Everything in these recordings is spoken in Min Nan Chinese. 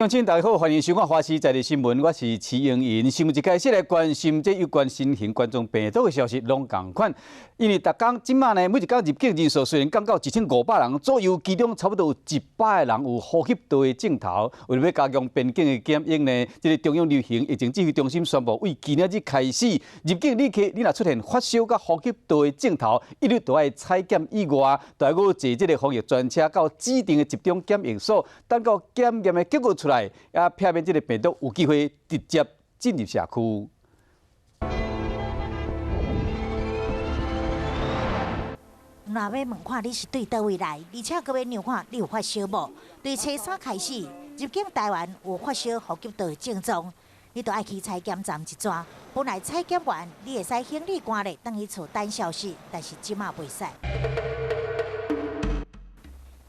鄉親大家好，歡迎收看《華視在地新聞》，我是徐英瑩。新聞一開始來關心這有關新型冠狀病毒的消息，攏仝款。因為逐工這馬呢，每一工入境人數雖然降到1500人左右，其中差不多有100個人有呼吸道的症頭。為了欲加強邊境的檢疫呢，這个中央流行疫情指揮中心宣布，對今仔日開始，入境旅客你若出現發燒佮呼吸道的症頭，一律都愛採檢以外，都愛閣坐這个防疫專車到指定的集中檢疫所，等到檢驗的結果出來，也避免這个病毒有機會直接進入社區。若欲問看你是對佗位來，而且閣欲量看你有發燒無？對初三開始入境台灣有發燒、呼吸道的症狀，你就愛去採檢站一轉。本來採檢完，你會使行李搬咧，轉去厝等消息，但是這馬袂使。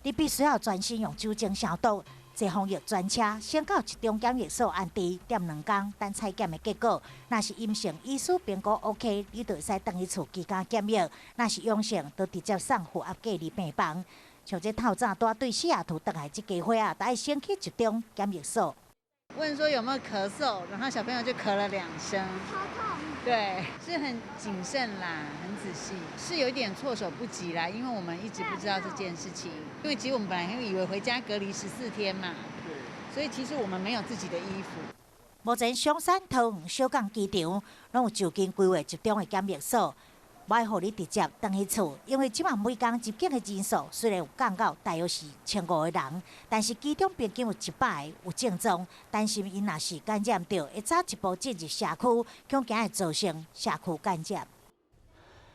你必須要全身用酒精消毒。坐防疫專車先到集中檢疫所安置，踮兩工等採檢的結果。若是陰性，醫師評估 OK，你就會使轉去厝居家檢疫；若是陽性，就直接送負壓隔離病房。像這透早拄對西雅圖轉來這家伙仔，都愛先去集中檢疫所。問說有沒有咳嗽，然後小朋友就咳了兩聲。對，是很謹慎啦，很仔細，是有點措手不及啦，因為我們一直不知道這件事情。因為其實我們本來以為回家隔離14天嘛，所以其實我們沒有自己的衣服。目前松山、桃園、小港機場攏有就近規劃集中的檢疫所，無愛予你直接轉去厝，因為這馬每工入境的人數雖然有降到大約是1500個人，但是其中平均有100個有症狀，擔心𪜶若是感染著，會早一步進入社區，恐驚會造成社區感染。